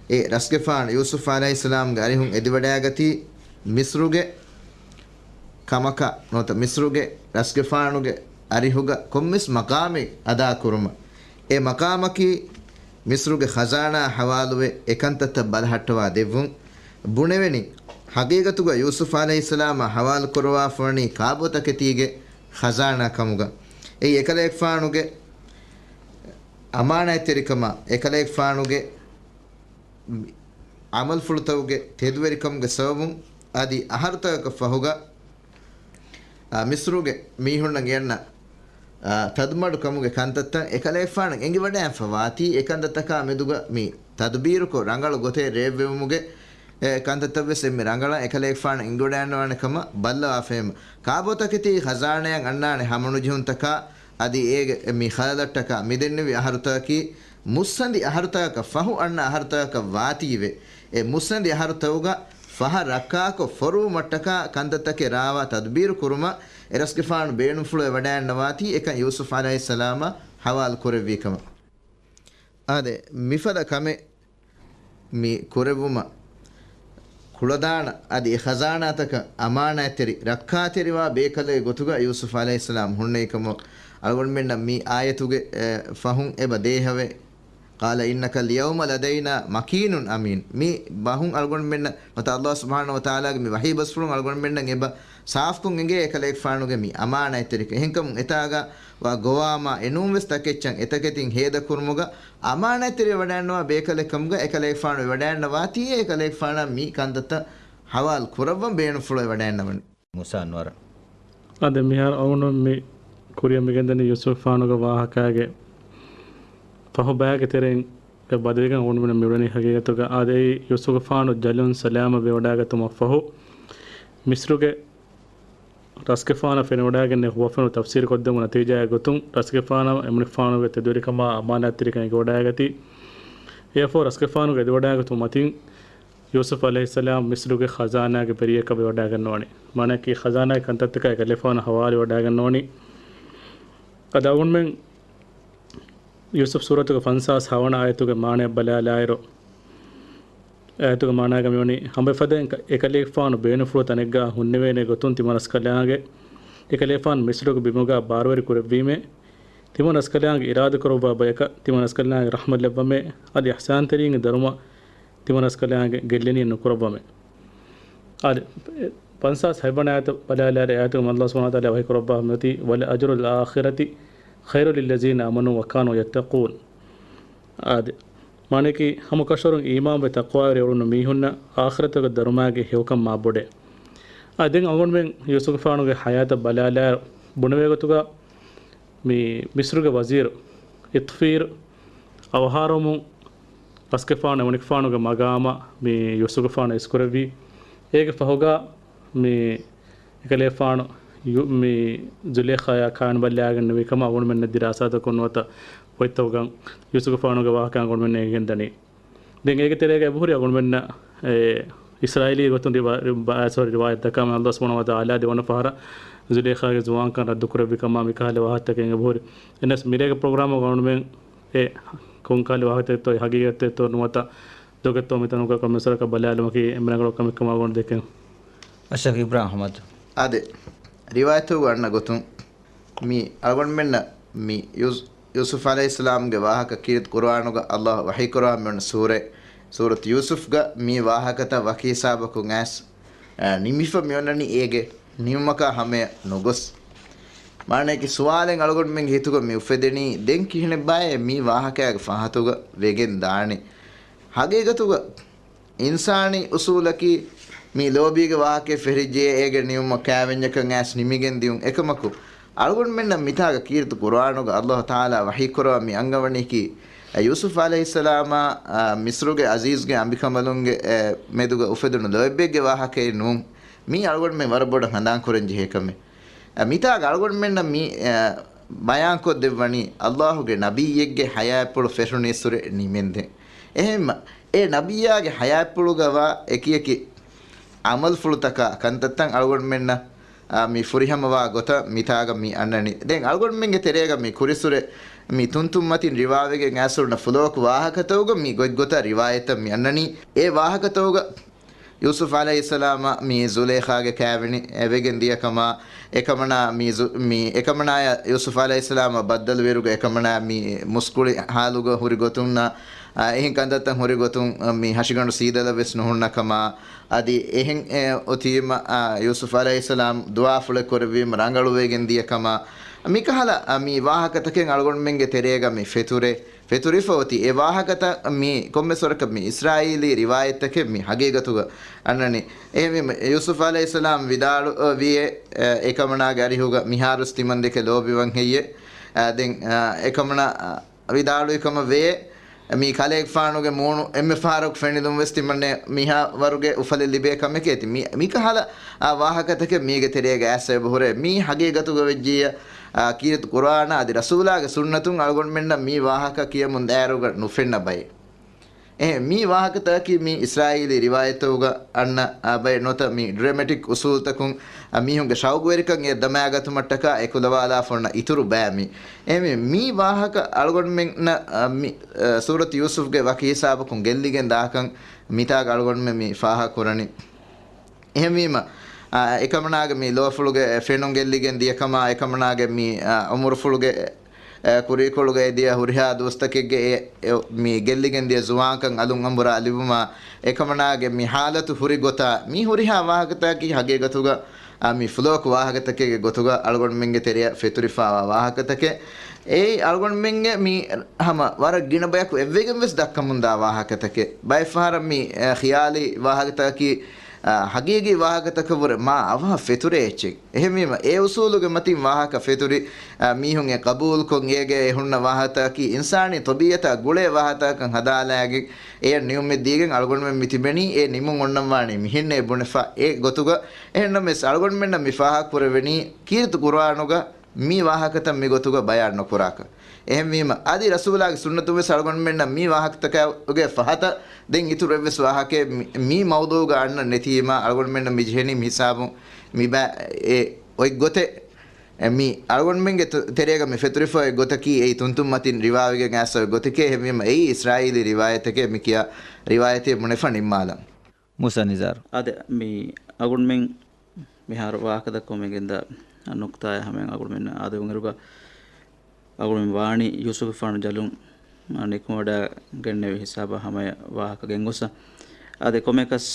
އެ ރަސްގެފާނު ޔޫސުފް ޢަލައިހިއްސަލާމްގެ އަރިހުން އެދިވަޑައިގަތީ މިޞްރުގެ ކަމަކަށް ނުވަތަ މިޞްރުގެ ރަސްގެފާނުގެ އަރިހުގަ ކޮންމެސް މަޤާމެއް އަދާކުރުމަށް. އެ މަޤާމަކީ މިޞްރުގެ ޚަޒާނާ ޙަވާލުވެ އެކަންތައްތައް ބަލަހައްޓަވާ ދެއްވުން. ބުނެވެނީ، ޙަޤީޤަތުގަ ޔޫސުފް ޢަލައިހިއްސަލާމާ ޙަވާލު ކުރައްވާފަވަނީ ކާބޯތަކެތީގެ ޚަޒާނާ ކަމުގަ. އެއީ އެކަލޭގެފާނުގެ އަމާނާތްތެރިކަމާ، އެކަލޭގެފާނުގެ ޢަމަލުފުޅުތަކުގެ ތެދުވެރިކަމުގެ ސަބަބުން އަދި އަހަރުތަކަކަށް ފަހުގަ، އާ، މިޞްރުގެ މީހުންނަށް އެއަންނަ، އާ، ތަދުމަޑު ކަމުގެ ކަންތައްތައް އެކަލޭގެފާނަށް އެނގިވަޑައިގެންފަ ވާތީ، އެ ކަންތައްތަކާ މެދުގަ މި ތަދުބީރުކޮށް ރަނގަޅު ގޮތެއް ރޭއްވެވުމުގެ، އެ، ކަންތައްތައްވެސް އެންމެ ރަނގަޅަށް އެކަލޭގެފާނަށް އެނގިވަޑައިގަންނަވާނެ ކަމަށް ބައްލަވާފައެވެ. ކާބޯތަކެތީ ޚަޒާނާއަށް އަންނާނެ ހަމަނުޖެހުންތަކާ އަދި އޭގެ މި ޚަލަލަށްޓަކާ މިދެންނެވި އަހަރުތަކަކީ މުއްސަނދި އަހަރުތަކަކަށް ފަހު އަންނަ އަހަރުތަކަކަށް ވާތީވެ. އެ މުއްސަނދި އަހަރުތަކުގަ ފަހަށް ރައްކާކޮށް ފޮރުވުމަށްޓަކާ ކަންތައްތަކެއް ރާވާ ތަދުބީރު ކުރުމަށް އެރަސްގެފާނު ބޭނުންފުޅުވެވަޑައިގަންނަވާތީ އެކަން ޔޫސުފް ޢަލައިހިއްސަލާމަށް ޙަވާލު ކުރެއްވީ ކަމަށް. އާދެ، މިފަދަ ކަމެއް މި ކުރެއްވުމަށް ކުޅަދާނަ އަދި އެ ޚަޒާނާތަކަށް އަމާނާތްތެރި، ރައްކާތެރިވާ ބޭކަލެއް ގޮތުގަ ޔޫސުފް ޢަލައިހިއްސަލާމް ހުންނެވިކަމަށް އަޅުގަނޑުމެންނަށް މި އާޔަތުގެ، އެ، ފަހުން އެބަ ދޭހަވޭ. قَالَ إِنَّكَ الْيَوْمَ لَدَيْنَا مَكِينٌ أَمِينٌ. މި ބަހުން އަޅުގަނޑުމެންނަށް ނުވަތަ ﷲ ސުބްޙާނަހޫ ވަތަޢާލާގެ މި ވަޙީ ބަސްފުޅުން އަޅުގަނޑުމެންނަށް އެބަ ސާފުކޮށް އެނގޭ އެކަލޭގެފާނުގެ މި އަމާނާތްތެރިކަން. އެހެންކަމުން އެތާގަ ވާ ގޮވާމާ އެނޫންވެސް ތަކެއްޗަށް އެތަކެތިން ހޭދަކުރުމުގަ އަމާނާތްތެރިވެވަޑައިގަންނަވާ ބޭކަލެއް ކަމުގަ އެކަލޭގެފާނު ވެވަޑައިގަންނަވާތީ އެކަލޭގެފާނަށް މި ކަންތައްތައް ހަވާލު ކުރައްވަން ބޭނުންފުޅުވެވަޑައިގަންނަވަނީ. މޫސާ އަންވަރަށް. އާދެ، މިހާރު އަޅުގަނޑު މި ކުރިއަށް މިގެންދަނީ ޔޫސުފް ފާނުގެ ވާހަކާގެ ފަހު ބަޔާގެ ތެރެއިން އެ ބަދަލުވެގެން އަޅުގަނޑުމެންނަށް މިއުޅެނީ ހަގީގަތުގަ އާދެ، އެއީ ޔޫސުފްގެފާނު ޖަލުން ސަލާމަށް ވެވަޑައިގަތުމަށް ފަހު މިޞްރުގެ ރަސްގެފާނަށް ފެނިވަޑައިގެންނެވި ހުވަފެނު ތަފްސީރުކޮށްދެމުން ނަތީޖާއެއް ގޮތުން ރަސްގެފާނަށް އެމަނިކުފާނުގެ ތެދުވެރިކަމާ އަމާނާތްތެރިކަން އެނގިވަޑައިގަތީ. އެއަށްފަހު ރަސްގެފާނުގެ އެދިވަޑައިގަތުމަށް މަތިން ޔޫސުފް ޢަލައިހިއްސަލާމް މިޞްރުގެ ޚަޒާނާގެ ވެރިޔަކަށް ވެވަޑައިގަންނަވަނީ. މާނައަކީ ޚަޒާނާގެ ކަންތައްތަކާ އެކަލޭފާނު ހަވާލުވެވަޑައިގަންނަވަނީ. އަދި އަޅުގަނޑުމެން ޔޫސުފް ސޫރަތުގެ ފަންސާސް ހަވަނަ އާޔަތުގެ މާނައަށް ބަލާލާއިރު، އާޔަތުގެ މާނައިގަ މިވަނީ، ހަމައެފަދައިން އެކަލޭފާނު ބޭނުންފުޅު ތަނެއްގަ ހުންނެވޭނެ ގޮތުން ތިމަން ރަސްކަލާނގެ އެކަލޭފާނު މިޞްރުގެ ބިމުގަ ބާރުވެރި ކުރެއްވީމޭ، ތިމަން ރަސްކަލާނގެ އިރާދަކުރައްވާ ބަޔަކަށް ތިމަން ރަސްކަލާނގެ ރަޙްމަތް ލައްވަމޭ، އަދި އިޙްސާންތެރިންގެ ދަރުމަ ތިމަން ރަސްކަލާނގެ ގެއްލެނިއެއް ނުކުރައްވަމޭ. އާދެ، ފަންސާސް ހަތްވަނަ އާޔަތު ބަލާލާއިރު އާޔަތުގެ މަން ﷲ ސުބްޙާނަހޫ ވަތަޢާލާ ވަޙީކުރައްވާ ހަމަތި، وَلَأَجْرُ الْآخِرَةِ خَيْرٌ لِلَّذِينَ آمَنُوا وَكَانُوا يَتَّقُونَ. އާދެ، މާނައަކީ ހަމަކަށަވަރުން އީމާންވެ ތަޤްވާވެރިވެ އުޅުނު މީހުންނަށް އާޚިރަތުގެ ދަރުމައިގެ ހެޔޮކަން މާބޮޑޭ. އާ، ދެން އަޅުގަނޑުމެން ޔޫސުފްގެފާނުގެ ޙަޔާތަށް ބަލާލާއިރު ބުނެވޭ ގޮތުގަ މި މިޞްރުގެ ވަޒީރު އިތްފީރު އަވަހާރަވަމުން ރަސްގެފާނު އެމަނިކުފާނުގެ މަގާމަށް މި ޔޫސުފްގެފާނު އިސްކުރެއްވީ. އޭގެ ފަހުގަ މި އެކަލޭފާނު ޔު-، މި ޒުލޭޚާޔާ ކާންބަލާގެން ނުވި ކަމަށް އަޅުގަނޑުމެންނަށް ދިރާސާތަކުން ނުވަތަ ބޮއެތަކުގަ ޔޫސުފްގެފާނުގެ ވާހަކަ އަޅުގަނޑުމެން އެނގިގެން ދަނީ. ދެން އޭގެ ތެރޭގަ އެބަހުރި އަޅުގަނޑުމެންނަށް އެ އިސްރާއީލީ ގޮތުން ރިވާ-، ރި-، ބާ-، ސޮރީ، ރިވާޔަތްތަކާ މި ﷲ ސުބްޙާނަހޫ ވަތަޢާލާ ދެވަނަ ފަހަރަށް ޒުލޭޚާގެ ޒުވާންކަން ރައްދުކުރެއްވި ކަމާ މިކަހަލަ ވާހަކަތަކެއް އެބަހުރި. އެހެނަސް މިރޭގެ ޕްރޮގްރާމުގަ އަޅުގަނޑުމެން އެ ކޮންކަހަލަ ވާހަކަތަކެއްތޯ އެ ހަގީގަތެއްތޯ ނުވަތަ ދޮގެއްތޯ މިތަނުގަ ކޮންމެސްވަރަކަށް ބަލާލުމަކީ އެންމެ ރަނގަޅު ކަމެއް ކަމަށް އަޅުގަނޑު ދެކެން. އަޝްރަފް އިބްރާހިމް އަޙްމަދު. އާދެ، ރިވާޔަތުގަ އަންނަ ގޮތުން މި އަޅުގަނޑުމެންނަށް މި ޔޫސް-، ޔޫސުފް ޢަލައިހިއްސަލާމްގެ ވާހަކަ ކީރިތި ޤުރުއާނުގަ ﷲ ވަޙީކުރައްވާ މިވަން ސޫރަ، ސޫރަތު ޔޫސުފްގަ މި ވާހަކަތައް ވަކި ހިސާބަކުން އައިސް، އަ، ނިމިފަ މިއޮންނަނީ އޭގެ ނިމުމަކާ ހަމަޔަށް ނުގޮސް. މާނައަކީ ސުވާލެއް އަޅުގަނޑުމެންގެ ހިތުގަ މި އުފެދެނީ، ދެން ކިހިނެއްބާއޭ މި ވާހަކައިގެ ފަހަތުގަ ވެގެން ދާނީ؟ ހަގީގަތުގަ އިންސާނީ އުސޫލަކީ މި ލޯބީގެ ވާހަކައެއް ފެށިއްޖެޔޭ އޭގެ ނިމުމަށް ކާވެންޏަކަށް އައިސް ނިމިގެން ދިޔުން. އެކަމަކު، އަޅުގަނޑުމެންނަށް މިތާގަ ކީރިތި ޤުރުއާނުގަ ﷲ ތަޢާލާ ވަޙީކުރައްވާ މި އަންގަވަނީކީ، އަ، ޔޫސުފް ޢަލައިހިއްސަލާމާ، އަ، މިޞްރުގެ ޢަޒީޒްގެ އަނބިކަނބަލުންގެ، އެ، މެދުގަ އުފެދުނު ލޯތްބެއްގެ ވާހަކައެއް ނޫން. މީ އަޅުގަނޑުމެން ވަރަށް ބޮޑަށް ހަނދާންކުރަން ޖެހޭ ކަމެއް. އަ، މިތާގަ އަޅުގަނޑުމެންނަށް މި، އަ، ބަޔާންކޮށްދެއްވަނީ، ﷲގެ ނަބިއްޔެއްގެ ޙަޔާތްޕުޅު ފެށުނީއްސުރެ ނިމެންދެން. އެހެންމަ، އެ ނަބިއްޔާގެ ޙަޔާތްޕުޅުގަވާ އެކިއެކި ޢަމަލުފުޅުތަކާ ކަންތައްތައް އަޅުގަނޑުމެންނަށް، އާ، މި ފުރިހަމަވާ ގޮތަށް މިތާގަ މި އަންނަނީ. ދެން އަޅުގަނޑުމެންގެ ތެރޭގަ މި ކުރިއްސުރެ މި ތުންތުންމަތިން ރިވާވެގެން އައިސްފަ ހުންނަ ފުލޯކު ވާހަކަތަކުގަ މި ގޮތްގޮތަށް ރިވާޔަތްތައް މި އަންނަނީ. އެ ވާހަކަތަކުގަ ޔޫސުފް ޢަލައިހިއްސަލާމަށް މި ޒުލޭޚާގެ ކާވެނި އެވެގެން ދިޔަ ކަމާ، އެކަމަނާ މި ޒު-، މި އެކަމަނާޔަށް ޔޫސުފް ޢަލައިހިއްސަލާމަށް ބައްދަލުވިއިރުގަ އެކަމަނާ މި މުސްކުޅި ޙާލުގަ ހުރި ގޮތުންނާ، އާ، އެހެން ކަންތައްތައް ހުރި ގޮތުން، އާ، މި ހަށިގަނޑު ސީދަލަށް ވެސް ނުހުންނަ ކަމާ، އަދި އެހެން، އެ، އޮތީމަ، އާ، ޔޫސުފް ޢަލައިހިއްސަލާމް ދުޢާފުޅެއް ކުރެއްވީމަ ރަނގަޅުވެގެން ދިޔަ ކަމާ، މިކަހަލަ، އާ، މި ވާހަކަތަކެއް އަޅުގަނޑުމެންގެ ތެރޭގަ މި ފެތުރޭ. ފެތުރިފަ އޮތީ. އެ ވާހަކަތައް މި ކޮންމެސް ވަރަކަށް މި އިސްރާއީލީ ރިވާޔަތްތަކެއް މި ހަގީގަތުގަ އަންނަނީ. އެހެންވީމަ، ޔޫސުފް ޢަލައިހިއްސަލާމް ވިދާޅު، އަ، ވިޔޭ، އަ، އެކަމަނާގެ އަރިހުގަ މިހާރުސް ތިމަންދެކެ ލޯބިވަން ހެއްޔޭ؟ އަ، ދެން، އަ، އެކަމަނާ، އަ، ވިދާޅުވި ކަމަށް ވޭ، މި ކަލޭގެފާނުގެ މޫނު އެންމެ ފަހަރަކު ފެނިލުން ވެސް ތިމަންނެ މިހާ ވަރުގެ އުފަލެއް ލިބޭ ކަމެކޭ ތި. މި، މިކަހަލަ، އާ، ވާހަކަތަކެއް މީގެ ތެރޭގަ އައިސް އެބަހުރޭ. މީ ހަގީގަތުގަ ވެއްޖިއްޔާ، އާ، ކީރިތި ޤުރުއާނާ އަދި ރަސޫލާގެ ސުންނަތުން އަޅުގަނޑުމެންނަށް މީ ވާހަކަ ކިޔަމުން ދާއިރުގަ ނުފެންނަ ބައެއް. އެހެން މީ ވާހަކަތަކަކީ މީ އިސްރާއީލީ ރިވާޔަތުގަ އަންނަ، އާ، ބައެއް ނުވަތަ މީ ޑްރަމެޓިކް އުސޫލުތަކުން، އާ، މީހުންގެ ޝައުގުވެރިކަން އެ ދަމާގަތުމަށްޓަކާ އެ ކުލަވާލާފަ އޮންނަ އިތުރު ބައެއް މީ. އެހެންވީ މީ ވާހަކަ އަޅުގަނޑުމެންނަށް، އާ، މި، އާ، ސޫރަތު ޔޫސުފްގެ ވަކި ހިސާބަކުން ގެއްލިގެން ދާކަން މިތާގަ އަޅުގަނޑުމެން މި ފާހަގަ ކުރަނީ. އެހެންވީމަ، އާ، އެކަމަނާގެ މި ލޯފުޅުގެ ފެނުން ގެއްލިގެން ދިޔަކަމާ، އެކަމަނާގެ މި، އާ، އުމުރުފުޅުގެ، އާ، ކުރީކޮޅުގައި ދިޔަ ހުރިހާ ދުވަސްތަކެއްގެ އެ، އެ، މި ގެއްލިގެން ދިޔަ ޒުވާންކަން އަލުން އަނބުރާ ލިބުމާ، އެކަމަނާގެ މި ހާލަތު ހުރި ގޮތާ، މީ ހުރިހާ ވާހަކަތަކަކީ ހަގީގަތުގަ، އާ، މި ފުލޯކު ވާހަކަތަކެއްގެ ގޮތުގަ އަޅުގަނޑުމެންގެ ތެރެއަށް ފެތުރިފާވާ ވާހަކަތަކެއް. އެއީ އަޅުގަނޑުމެންގެ މި ހަމަ ވަރަށް ގިނަ ބަޔަކު އެއްވެގެން ވެސް ދައްކަމުންދާ ވާހަކަތަކެއް. ބައެއް ފަހަރަށް މި، އެ، ޚިޔާލީ ވާހަކަތަކަކީ، އާ، ހަގީގީ ވާހަކަތަކަށްވުރެ މާ އަވަހަށް ފެތުރޭ އެއްޗެއް. އެހެންވީމަ، އެ އުސޫލުގެ މަތިން ވާހަކަ ފެތުރި، އާ، މީހުން އެ ޤަބޫލުކޮށް އޭގެ އެ ހުންނަ ވާހަކަތަކަކީ އިންސާނީ ޠަބީޢަތާ ގުޅޭ ވާހަކަތަކަކަށް ހަދާލާގެން އެޔަށް ނިމުމެއް ދީގެން އަޅުގަނޑުމެން މި ތިބެނީ އެ ނިމުން އޮންނަންވާނީ މިހެންނޭ ބުނެފަ އެ ގޮތުގަ. އެހެންނަމަވެސް އަޅުގަނޑުމެންނަށް މި ފާހަގަ ކުރެވެނީ ކީރިތި ޤުރުއާނުގަ މި ވާހަކަތައް މި ގޮތުގަ ބަޔާން ނުކުރާކަށް. އެހެންވީމަ، އަދި ރަސޫލާގެ ސުންނަތުން ވެސް އަޅުގަނޑުމެންނަށް މި ވާހަކަތަކާގެ ފަހަތަށް ދެން އިތުރު އެއްވެސް ވާހަކައެއް މި، މި މައުޟޫގަ އަންނަން ނެތީމަ، އަޅުގަނޑުމެންނަށް މި ޖެހެނީ މި ހިސާބުން މި ބަ، އެ އޮތް ގޮތެއް، އެ މި އަޅުގަނޑުމެންގެ ތު، ތެރޭގަ މި ފެތުރިފަ އޮތް ގޮތަކީ އެއީ ތުންތުން މަތިން ރިވާވެގެން އައިސް އޮތް ގޮތެކޭ. އެހެންވީމަ، އެއީ އިސްރާއީލީ ރިވާޔަތެކޭ މި ކިޔާ ރިވާޔަތެއް ބުނެފަ ނިންމާލަން. މޫސާ ނިޒާރު. އާދެ، މި އަޅުގަނޑުމެން މިހާރު ވާހަކަ ދައްކަމުން ގެންދާ ނުކްތާއާ ހަމައިން އަޅުގަނޑުމެން އާދެވުންއިރުގަ، އަޅުގަނޑުމެން ވާނީ ޔޫސުފުގެފާނު ޖަލުން ނިކުމެވަޑައިގެންނެވި ހިސާބަށް ހަމަޔަށް ވާހަކަ ގެންގޮސް. އާދެ، ކޮމެކަސް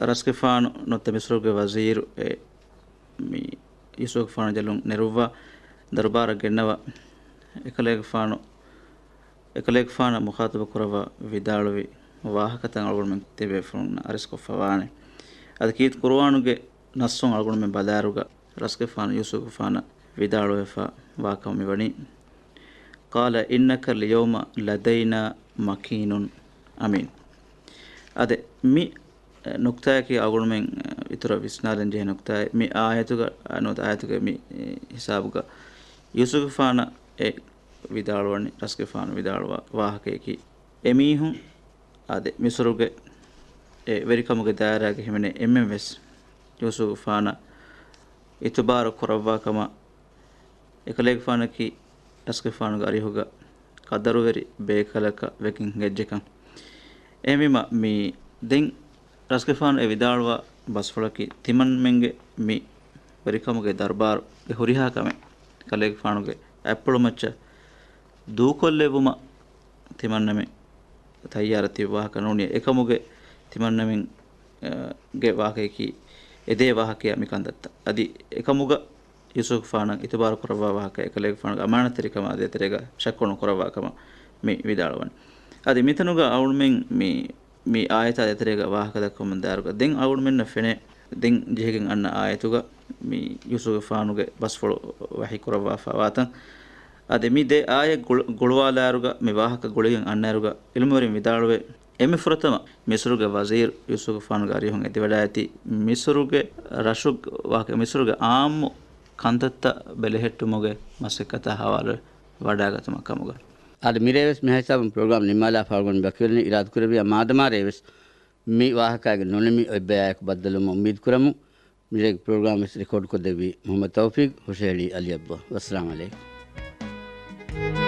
ރަސްގެފާނު ނުވަތަ މިސްރުގެ ވަޒީރު އެ މި ޔޫސުފުގެފާނު ޖަލުން ނެރުއްވާ ދަރުބާރަށް ގެންނަވާ އެކަލޭގެފާނު، އެކަލޭގެފާނަށް މުޚާޠަބު ކުރައްވާ ވިދާޅުވި ވާހަކަތައް އަޅުގަނޑުމެން ތިބޭފުޅުންނަށް އަރިސްކޮށްފަ ވާނެ. އަދި ކީރިތި ޤުރުއާނުގެ ނައްސުން އަޅުގަނޑުމެން ބަލާއިރުގަ ރަސްގެފާނު ޔޫސުފުގެފާނަށް ވިދާޅުވެފަ ވާކަމަށް މިވަނީ، قَالَ إِنَّكَ الْيَوْمَ لَدَيْنَا مَكِينٌ أَمِينٌ. އާދެ، މި ނުކްތާއަކީ އަޅުގަނޑުމެން އިތުރަށް ވިސްނާލަން ޖެހޭ ނުކްތާއެއް. މި އާޔަތުގަ، ނުވަތަ އާޔަތުގެ މި ހިސާބުގަ ޔޫސުފުގެފާނަށް އެ ވިދާޅުވަނީ، ރަސްގެފާނު ވިދާޅުވާ ވާހަކަޔަކީ، އެމީހުން އާދެ، މިސުރުގެ އެ ވެރިކަމުގެ ދާއިރާގަ ހިމެނޭ އެންމެން ވެސް ޔޫސުފުގެފާނަށް އިތުބާރު ކުރައްވާ ކަމަށް، އެކަލޭގެފާނަކީ ރަސްގެފާނުގެ އަރިހުގަ ޤަދަރުވެރި ބޭކަލަކަށް ވެގެން ހިނގައްޖެކަން. އެހެންވީމަ، މި ދެން ރަސްގެފާނު އެ ވިދާޅުވާ ބަސްފުޅަކީ، ތިމަންމެންގެ މި ވެރިކަމުގެ ދަރުބާރުގެ ހުރިހާ ކަމެއް ކަލޭގެފާނުގެ އަތްޕުޅުމައްޗަށް ދޫކޮށްލެއްވުމަށް ތިމަންނަމެން ތައްޔާރަށް ތިބި ވާހަކަ ނޫނީ. އެކަމުގެ ތިމަންނަމެން، އަ، ގެ ވާހަކަޔަކީ އެދޭ ވާހަކަޔާ މި ކަންތައްތައް. އަދި އެކަމުގަ ޔޫސުފުގެފާނަށް އިތުބާރު ކުރައްވާ ވާހަކަ، އެކަލޭގެފާނުގެ އަމާނަތްތެރިކަމާ އަދި އެތެރޭގަ ޝައްކު ނުކުރައްވާ ކަމަށް މި ވިދާޅުވަނީ. އަދި މިތަނުގަ އަޅުމެން މި، މި އާޔަތާ ދޭތެރޭގަ ވާހަކަ ދައްކަމުން ދާއިރުގަ ދެން އަޅުގަނޑުމެންނަށް ފެނޭ، ދެން ޖެހިގެން އަންނަ އާޔަތުގަ މި ޔޫސުފުގެފާނުގެ ބަސްފުޅު ވަޙީ ކުރައްވާފަ ވާތަން. އަދި މި ދެ އާޔަތް ގުޅު، ގުޅުވާލާއިރުގަ މި ވާހަކަ ގުޅިގެން އަންނައިރުގަ ޢިލްމުވެރިން ވިދާޅުވޭ، އެންމެ ފުރަތަމަ މިސުރުގެ ވަޒީރު ޔޫސުފުގެފާނުގެ އަރިހުން އެދިވަޑައިގަތީ މިސުރުގެ ރަށު ވާހަކަ، މިސުރުގެ ޢާއްމު ކަންތައްތައް ބެލެހެއްޓުމުގެ މަސައްކަތާ ހަވާލުވެ ވަޑައިގަތުމަށް ކަމުގަ. އާދެ، މިރޭވެސް މިހާ ހިސާބުން ޕްރޮގްރާމް ނިންމާލާފަ އަޅުގަނޑު ބަކިވެލަނީ އިރާދަކުރެއްވިޔާ މާދަމާ ރޭވެސް މި ވާހަކައިގެ ނުނިމި އޮތްބަޔާއެކު ބައްދަލުވުމަށް އުއްމީދުކުރަމު. މިރޭގެ ޕްރޮގްރާމް ވެސް ރެކޯޑްކޮށްދެއްވީ މުޙައްމަދު ތައުފީޤް، ހުށަހެޅީ އަލީ އަބްދުﷲ. ވައްސަލާމް ޢަލައިކުމް.